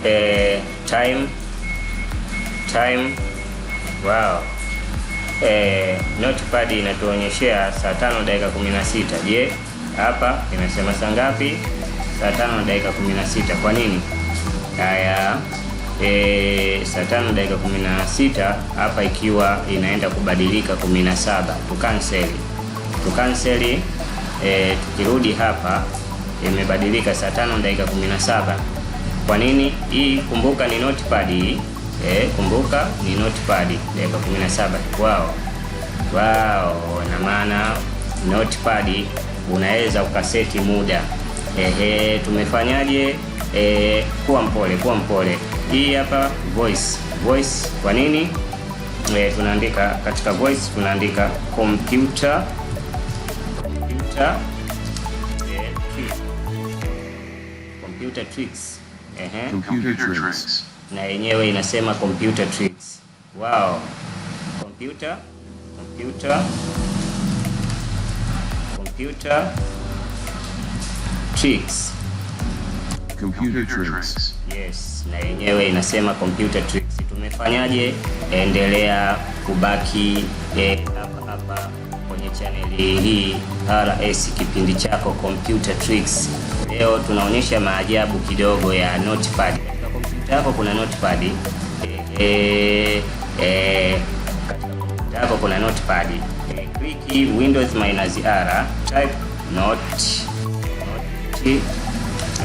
Time time, wow. Notepad inatuonyeshea saa 5 dakika 16. Je, hapa inasema saa ngapi? Saa 5 dakika 16. Kwa nini? Haya, saa 5 dakika 16 hapa ikiwa inaenda kubadilika 17. Tucancel, tucancel. Tukirudi hapa imebadilika saa 5 dakika 17. Kwa nini hii? Kumbuka ni notepad hii. Kumbuka ni notepad dakika 17. Wow, na maana notepad unaweza ukaseti muda. Ehe, tumefanyaje? Kuwa mpole, kuwa mpole. Hii hapa voice voice. Kwa nini? Tunaandika katika voice tunaandika computer computer trick, computer tricks. Ehe. Computer tricks. Na yenyewe inasema computer tricks. Wow. Computer computer computer tricks. Computer tricks. Yes, na yenyewe inasema computer tricks. Tumefanyaje? Endelea kubaki hapa hapa kwenye chaneli hii RS, kipindi chako Computer Tricks. Leo tunaonyesha maajabu kidogo ya notepad. Katika kompyuta yako kuna notepad. Katika kompyuta yako kuna notepad. Click Windows minus R, type note note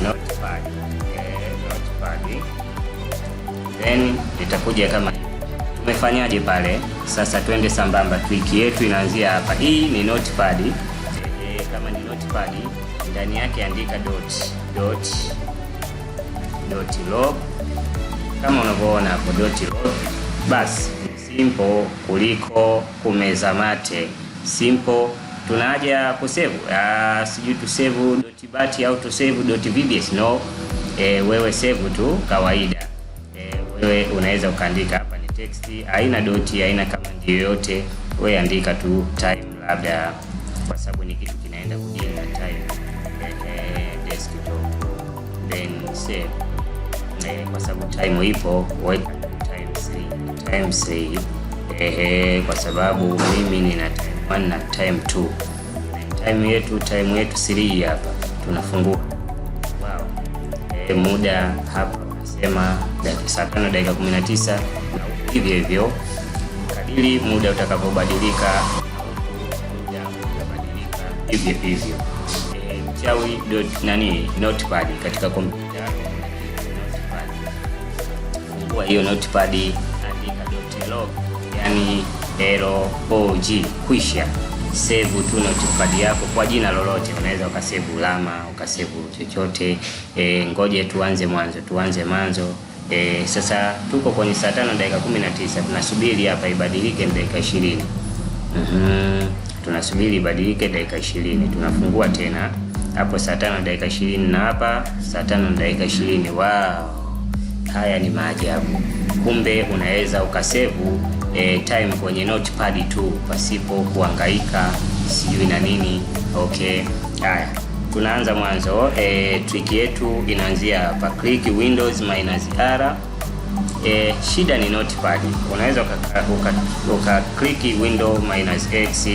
notepad, notepad, then itakuja kama hivi. Tumefanyaje pale? Sasa twende sambamba, trick yetu inaanzia hapa. Hii ni notepad. Kama ni notepad, ndani yake andika dot dot dot log kama unavyoona hapo dot log. Basi simple kuliko kumeza mate. Simple. Tunaja kusave, sijui tu save dot bat au tu save dot vbs no. Wewe save tu kawaida. Wewe unaweza ukaandika hapa ni text, haina dot, haina command yoyote. Wewe andika tu time, labda kwa sababu ni kitu kinaenda kudeal na time. Desktop then save. Kwa sababu time ipo, weka time 3, time 3. Kwa sababu mimi nina time 1 na time 2. Time yetu 3 hapa tunafungua. Wow. Muda hapa unasema saa 5 dakika 19 na hivyo hivyo kadiri muda utakapobadilika muda utabadilika hivyo hivyo. Mchawi dot nani notepad katika kompyuta yako kuna kitu notepad. Fungua hiyo notepad, andika dot log, yani log, kwisha. Save tu notepad yako kwa jina lolote, unaweza ukasave lama, ukasave chochote. Ngoje tuanze mwanzo, tuanze mwanzo. Sasa tuko kwenye saa 5 dakika 19, tunasubiri hapa ibadilike dakika 20. Tunasubiri ibadilike dakika 20, tunafungua tena hapo saa 5 dakika 20 na hapa saa 5 dakika 20. Wow, haya ni maajabu. Kumbe unaweza ukasave time kwenye notepad tu pasipo kuhangaika sijui na nini. Okay, haya tunaanza mwanzo. Trick yetu inaanzia hapa, click Windows minus R. Shida ni notepad, unaweza uka click window minus x,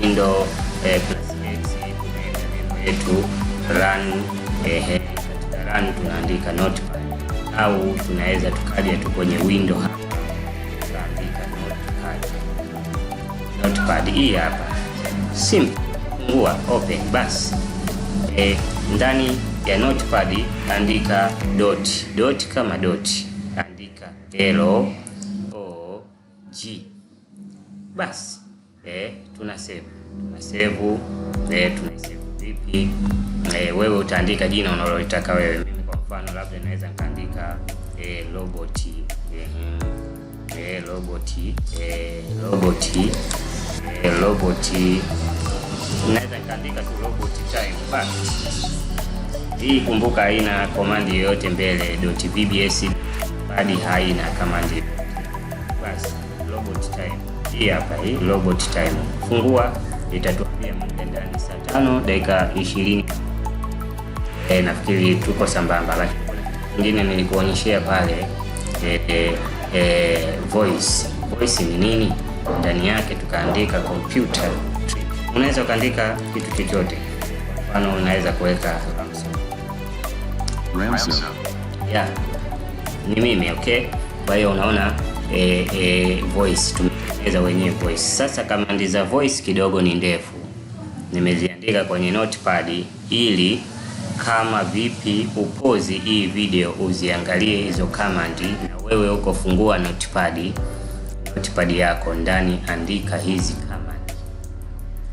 window plus x, tunaenda neno yetu run. Katika run tunaandika notepad, au tunaweza tukaja tu kwenye window hapa tukaandika notepad. Notepad hii hapa, simple, fungua, open, basi. Ndani ya notepad andika dot dot kama dot, andika l o g basi. Tuna save, tuna save. Tuna save vipi? Wewe utaandika jina unalolitaka wewe. Mimi kwa mfano labda naweza nikaandika robot, robot, robot, robot, naweza nikaandika tu robot time basi. Hii kumbuka, haina command yoyote mbele, dot vbs badi haina command yoyote. Basi robot time hii hapa, hii robot time, fungua, itatuambia muda ndani saa 5 dakika 20. Nafikiri tuko sambamba, lakini kingine nilikuonyeshea pale voice. Voice ni nini? Ndani yake tukaandika computer trick. Unaweza ukaandika kitu chochote, mfano unaweza kuweka Ramso. Ramso. Yeah, ni mimi, okay. Kwa hiyo unaona voice tumetengeneza wenyewe voice. Sasa command za voice kidogo ni ndefu, nimeziandika kwenye notepad ili kama vipi upause hii video uziangalie hizo command, na wewe uko fungua notepad yako ndani, andika hizi command.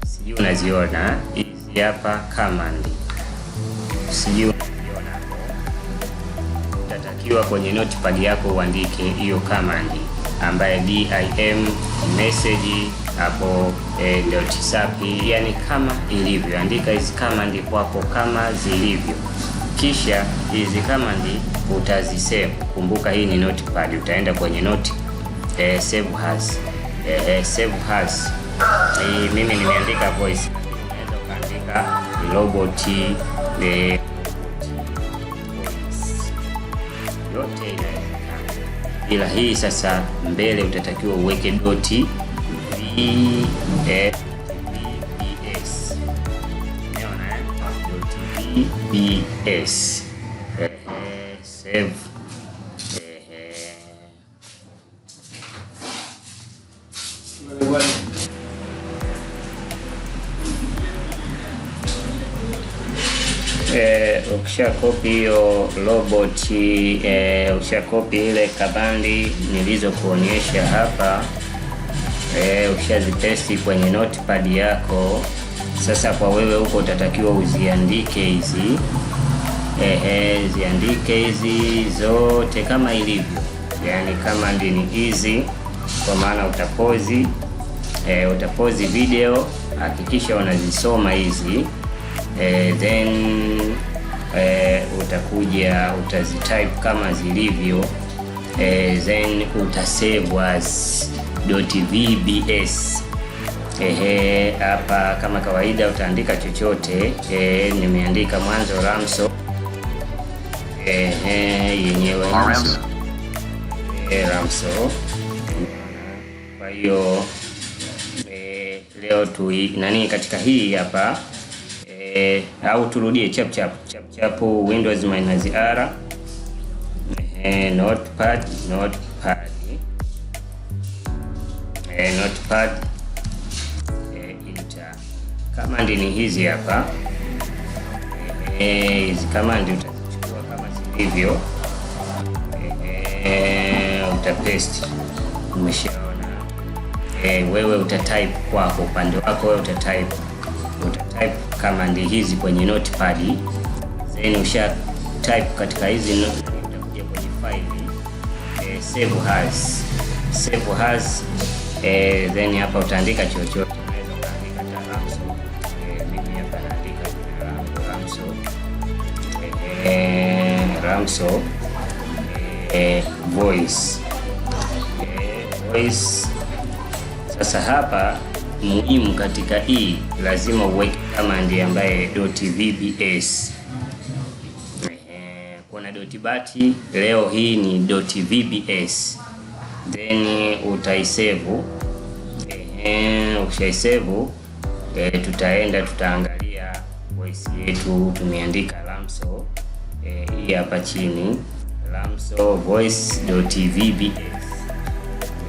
Sijui unaziona hizi hapa command, sijui unaziona hapo. Utatakiwa kwenye notepad yako uandike hiyo command ambaye dim message hapo dot sapi, yani kama ilivyo, andika hizi command kwako kama zilivyo, kisha hizi command utazisave. Kumbuka hii ni notepad, utaenda kwenye note save as, save as. Mimi nimeandika voice, unaweza ukaandika robot voice, yote inawezekana, ila hii sasa mbele utatakiwa uweke dot v vbs, umeona dot vbs, save. Ukisha copy hiyo robot, ukisha copy ile command nilizokuonyesha hapa, ukishazipaste kwenye notepad yako. Sasa kwa wewe huko utatakiwa uziandike hizi, ziandike hizi zote kama ilivyo, yani command ni hizi, kwa maana utapause utapause video, hakikisha unazisoma hizi, then utakuja utazitype kama zilivyo, then utasave as .vbs. Ehe, hapa kama kawaida utaandika chochote. Nimeandika mwanzo Ramso, ehe, yenyewe Ramso. Ramso. Kwa hiyo leo tu nani katika hii hapa, au turudie chap chap chap chap, Windows minus R, notepad notepad, notepad, enter. Command ni hizi hapa, hizi command utazichukua kama zilivyo, utapaste. Umeshaona, wewe utatype kwako upande wako, wewe utatype command hizi kwenye notepad, then usha type katika hizi, utakuja kwenye file, save as, save as, then hapa utaandika chochote, unaweza ukaandika hata Ramso. Mimi hapa naandika jina langu Ramso, Ramso, voice, voice. Sasa hapa muhimu katika hii lazima uweke command ambaye .vbs. Kuna .bat, leo hii ni .vbs, then utaisave. Ukishaisave, tutaenda tutaangalia voice yetu tumeandika Ramso, hii hapa chini Ramso voice.vbs,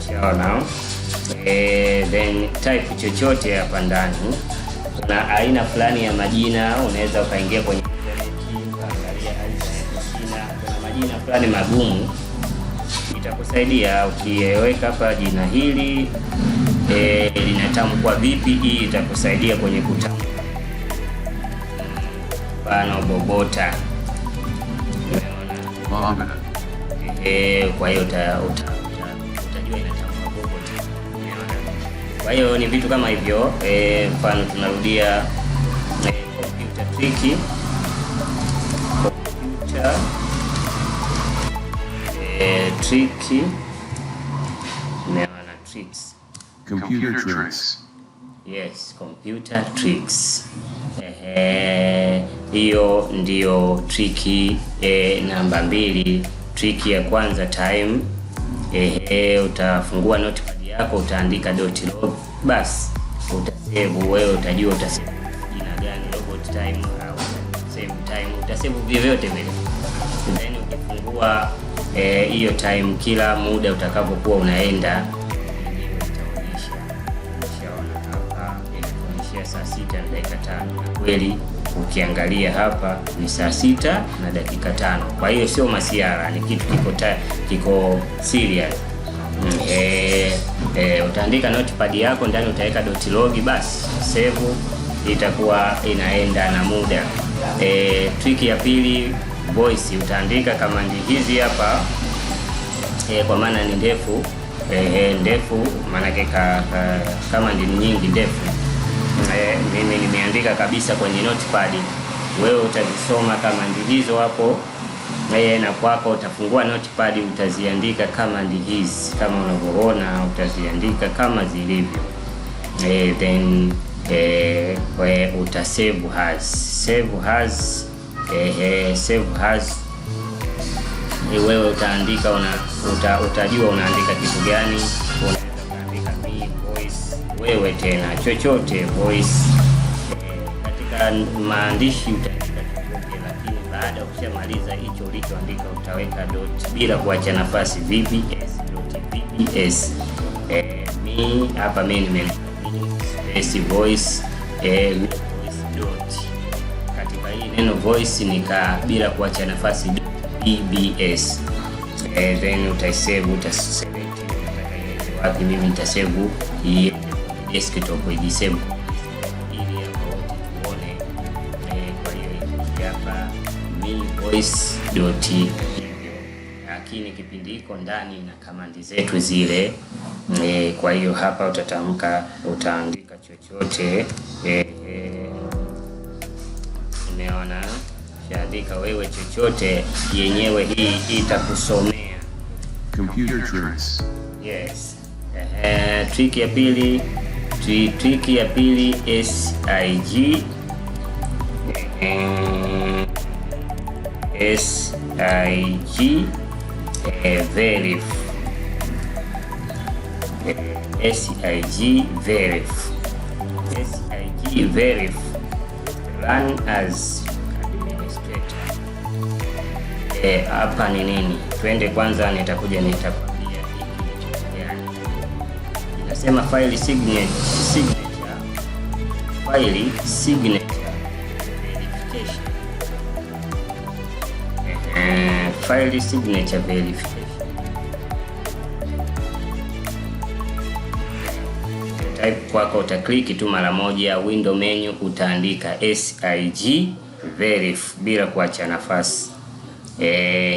ushaona. Then type chochote hapa ndani. Kuna aina fulani ya majina, unaweza ukaingia kwenye internet ukaangalia aina ya majina. Kuna majina fulani magumu, itakusaidia ukiweka hapa jina hili, linatamkwa vipi, hii itakusaidia kwenye kutamka. Mfano Bobota, umeona? Kwa hiyo utajua inatamkwa Bobota. Kwa hiyo ni vitu kama hivyo. Mfano tunarudia, computer trick, computer trick, umeona, tricks. Computer tricks. Yes, computer tricks. Hiyo ndiyo trick namba 2. Trick ya kwanza time, utafungua notepad yako utaandika .log, bas utasave wewe, utajua utasave jina gani, robot time au save time, utasave vyovyote vile. Then ukifungua hiyo time, kila muda utakapokuwa unaenda yenyewe itaonyesha. Ushaona hapa inakuonyeshia saa 6:05, na kweli ukiangalia hapa ni saa 6:05. Kwa hiyo sio masiara, ni kitu kiko serious. Utaandika notepad yako ndani utaweka .log, basi save, itakuwa inaenda na muda. Trick ya pili voice, utaandika command hizi hapa kwa maana ni ndefu, ndefu maanake command ni nyingi ndefu. Mimi nimeandika kabisa kwenye notepad, wewe utazisoma command hizo hapo na kwako utafungua notepad utaziandika command hizi kama unavyoona, utaziandika kama zilivyo. Then uta save as, save as, save as. Wewe utaandika utajua unaandika kitu gani. Unaweza ukaandika me voice, wewe tena chochote voice. Katika maandishi utaandika chochote, lakini baada ya ukishamaliza hicho ulichoandika utaweka dot bila kuacha nafasi, vbs dot vbs. Mi hapa mimi nimeandika me space voice, me voice dot, katika hii neno voice nika bila kuacha nafasi dot vbs. Then utaisave, utaselect unataka iende wapi. Mimi nitasave iende kwenye desktop, ijisave ili hapa wote tuone. Kwa hiyo hii hapa me voice dot hivyo, lakini kipindi iko ndani na command zetu zile. Kwa hiyo hapa utatamka, utaandika chochote. Umeona, shaandika wewe chochote, yenyewe hii itakusomea. Computer tricks. Yes. Trick ya pili, trick ya pili SIG, SIG verif, SIG verif, SIG verif run as administrator. Hapa ni nini? Twende kwanza, nitakuja nitakwambia hiki ni kitu gani. Inasema file signature, file signature verification. File signature verification. Type kwako utaclick tu mara moja window menu, utaandika SIG verif bila kuacha nafasi.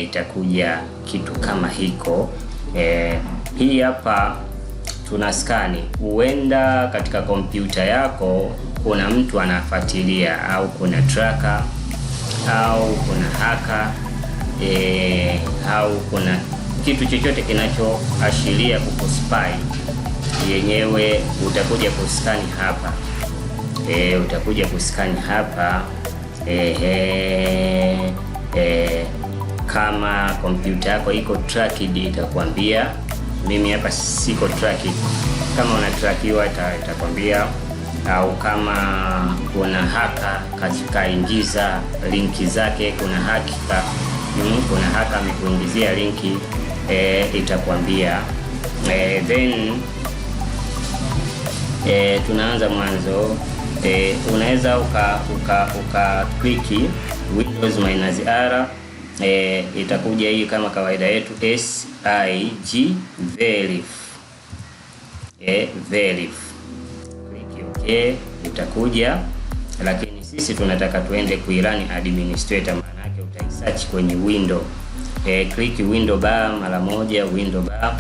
Itakuja kitu kama hiko. Hii hapa tuna skani. Huenda katika kompyuta yako kuna mtu anafuatilia, au kuna tracker, au kuna hacker, au kuna kitu chochote kinachoashiria kukuspy. Yenyewe utakuja kuskani hapa. Utakuja kuskani hapa. Kama kompyuta yako iko tracked itakwambia. Mimi hapa siko tracked. Kama unatrackiwa itakwambia, au kama kuna hacker kaingiza linki zake, kuna hacker amekuingizia linki, itakwambia. Then tunaanza mwanzo. Unaweza uka click Windows minus R, itakuja hii kama kawaida yetu SIG verif, verif, click OK, itakuja, lakini sisi tunataka tuende kuirun administrator, maana yake utaisearch kwenye window. Click window bar mara moja, window bar,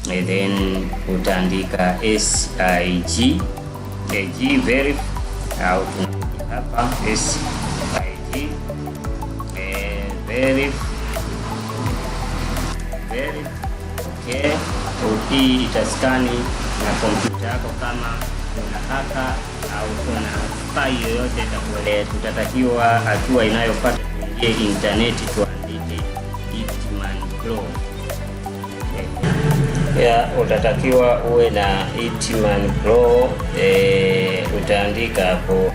then utaandika SIG G verif, au tunakuja hapa SIG verif, verif, okay. Hii itaskani na kompyuta yako kama kuna hacker au kuna Spy yoyote itakuelea. Tutatakiwa hatua inayofuata tuingie intaneti tuandike Hitman Pro. Ya, utatakiwa uwe na Hitman Pro. Utaandika hapo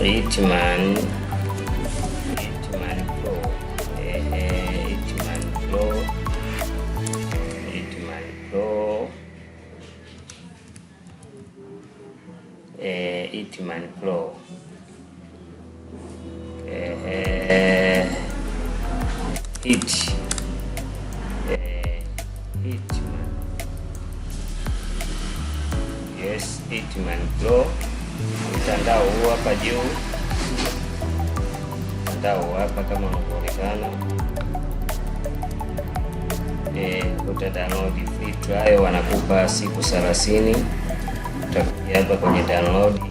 Hitman Pro, Hitman Pro, Hitman Pro, Hitman Pro, Hit Hitman, yes, Hitman Pro. Mtandao huu hapa juu, mtandao huu hapa kama unavyoonekana. Uta download free trial, wanakupa siku 30. Utakuja hapa kwenye download.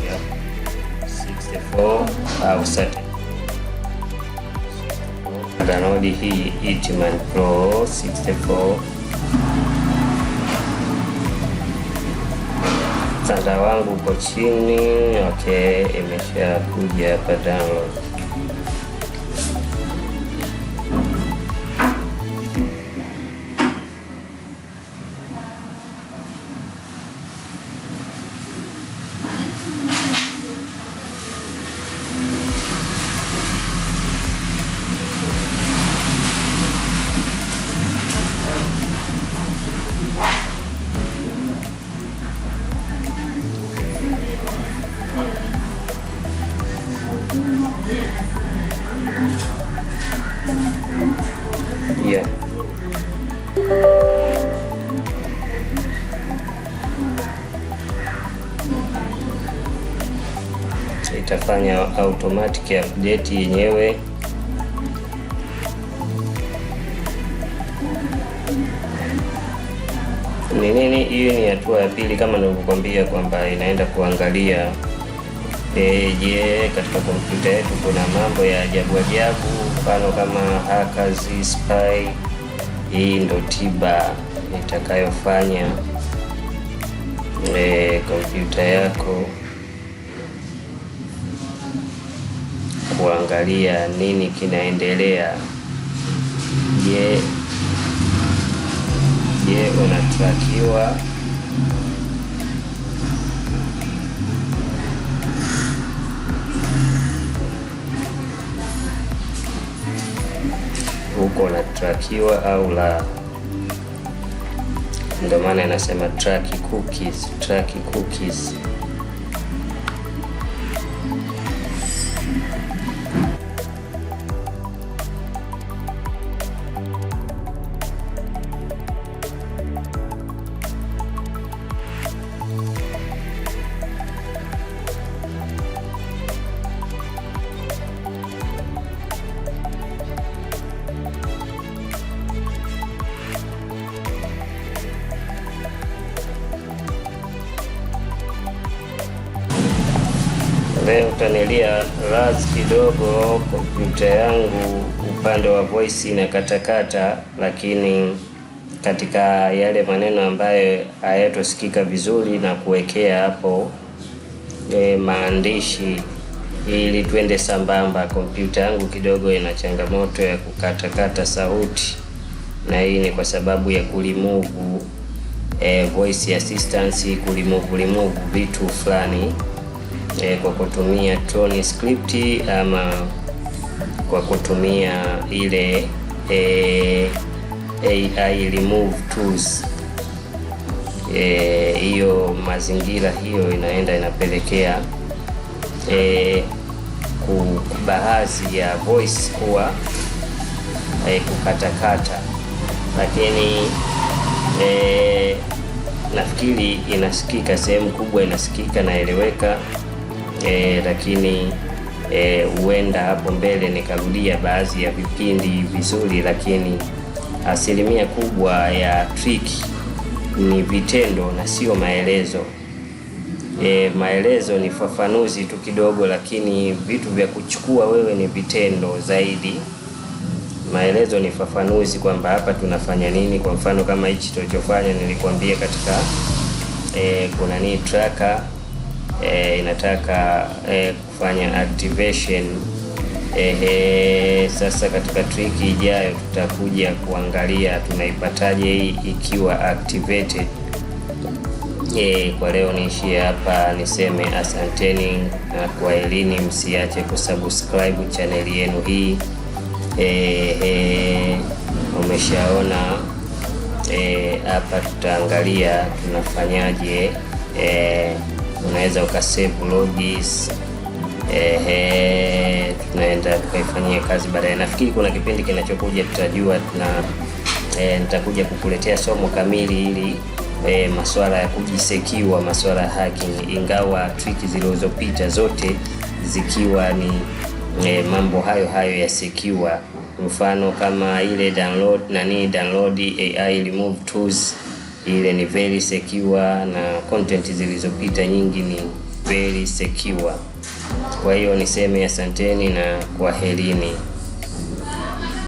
Yep. 64 au 30. Download hii Hitman Pro 64. Mtandao wangu uko chini. Okay, imeshakuja hapa download. Yeah. Itafanya automatic update yenyewe. Ni nini? Hiyo ni hatua ya pili, kama nilivyokuambia kwamba inaenda kuangalia je, katika kompyuta yetu kuna mambo ya ajabu ajabu, mfano kama hackers, spy. Hii ndo tiba itakayofanya kompyuta yako kuangalia nini kinaendelea. Je, unatrakiwa? Huko unatrakiwa au la? Ndio maana inasema track cookies, track cookies. Leo utanilia raz kidogo, kompyuta yangu upande wa voice inakatakata, lakini katika yale maneno ambayo hayatosikika vizuri na kuwekea hapo maandishi ili twende sambamba. Kompyuta yangu kidogo ina changamoto ya kukatakata sauti, na hii ni kwa sababu ya kulimove voice assistance, kulimove remove vitu fulani kwa kutumia Tron script ama kwa kutumia ile AI remove tools. Hiyo mazingira hiyo inaenda inapelekea baadhi ya voice kuwa kukatakata, lakini nafikiri inasikika, sehemu kubwa inasikika naeleweka. Lakini huenda hapo mbele nikarudia baadhi ya vipindi vizuri, lakini asilimia kubwa ya trick ni vitendo na sio maelezo. Maelezo ni fafanuzi tu kidogo, lakini vitu vya kuchukua wewe ni vitendo zaidi. Maelezo ni fafanuzi kwamba hapa tunafanya nini. Kwa mfano kama hichi tulichofanya, nilikwambia katika kuna ni tracker inataka kufanya activation. Sasa katika trick ijayo tutakuja kuangalia tunaipataje hii ikiwa activated. Kwa leo niishie hapa, niseme asanteni na kwaherini. Msiache kusubscribe chaneli yenu hii. Umeshaona hapa tutaangalia tunafanyaje. Unaweza ukasave logs. Tunaenda tukaifanyia kazi baadaye. Nafikiri kuna kipindi kinachokuja tutajua tuna nitakuja kukuletea somo kamili ili masuala ya kujisecure, masuala ya hacking, ingawa trick zilizopita zote zikiwa ni mambo hayo hayo ya secure. Mfano kama ile download nani, download AI remove tools, ile ni very secure, na content zilizopita nyingi ni very secure. Kwa hiyo niseme asanteni na kwaherini.